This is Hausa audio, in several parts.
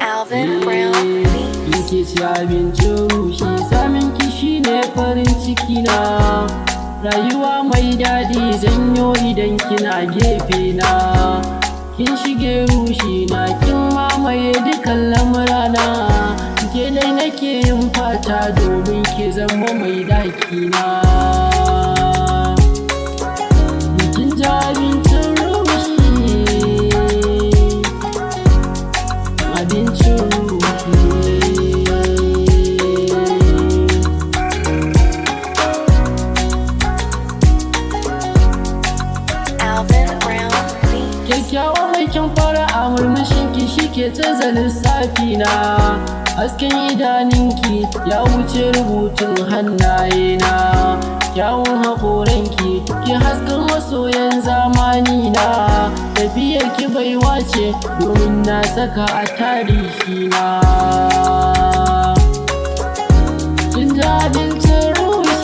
Alvin Brown Beats. Ke ci abincin ruhi, samin ki shine farin ciki na. Rayuwa mai daɗi zanyo idan kina gefe na. Kin shige ruhi na, kin mamaye dukan lamurana. Ke dai nake yin fata domin ki zama mai ɗaki na. Kin ci abincin ruhi, abincin ruhi. Alvin Brown Beats. Kyakkyawa mai kyan fara'a, murmushin ki shi ke canza lissafi na. Hasken idanunki ya wuce rubutun hannaye na. Kyawun haƙoranki ki hasken masoyan zamani na. Tafiyar ki baiwa ce domin na saka a tarihi na. Kin ji abincin ruhi,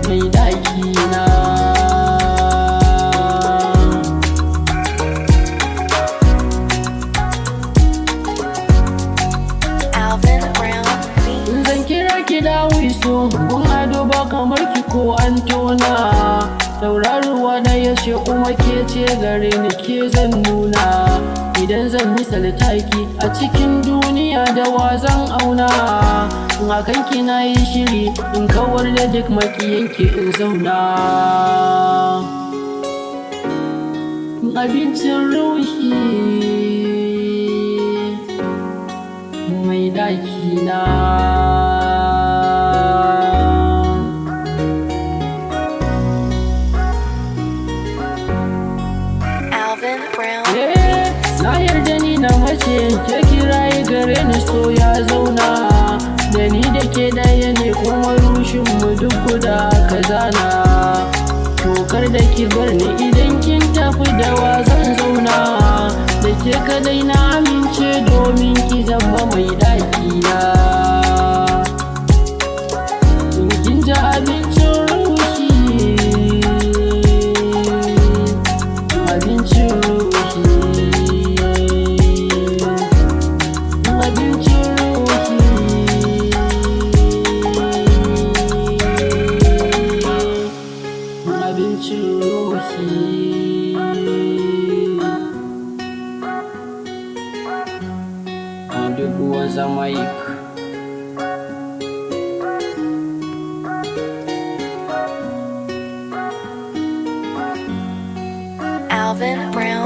mai ɗaki na. Alvin Brown Beats. In zan kira ki dawiso, gun ado ba kamar ki ko an tona. Tauraruwa na yace kuma ke ce gare ni ke zan nuna. Idan zan misalta ki a cikin duniya, da wa zan auna? In akan ki na yi shiri in kawar da duk makiyanki in zauna. Abincin ruhi, mai ɗaki na. Alvin Brown Eh, Beats. na yarda ni na mace, ke kiraye gare ni so ya zauna. Da ni da ke ɗaya ne kuma rushin mu duk guda ka zana. Tokar da ki bar ni, idan kin tafi da wa zan zauna? Da ke kadai na amince domin ki zama mai ɗaki na. In kin ji abincin ruhi, abincin ruhi, abincin ruhi, abincin ruhi. Duk wasa mic. Alvin Brown.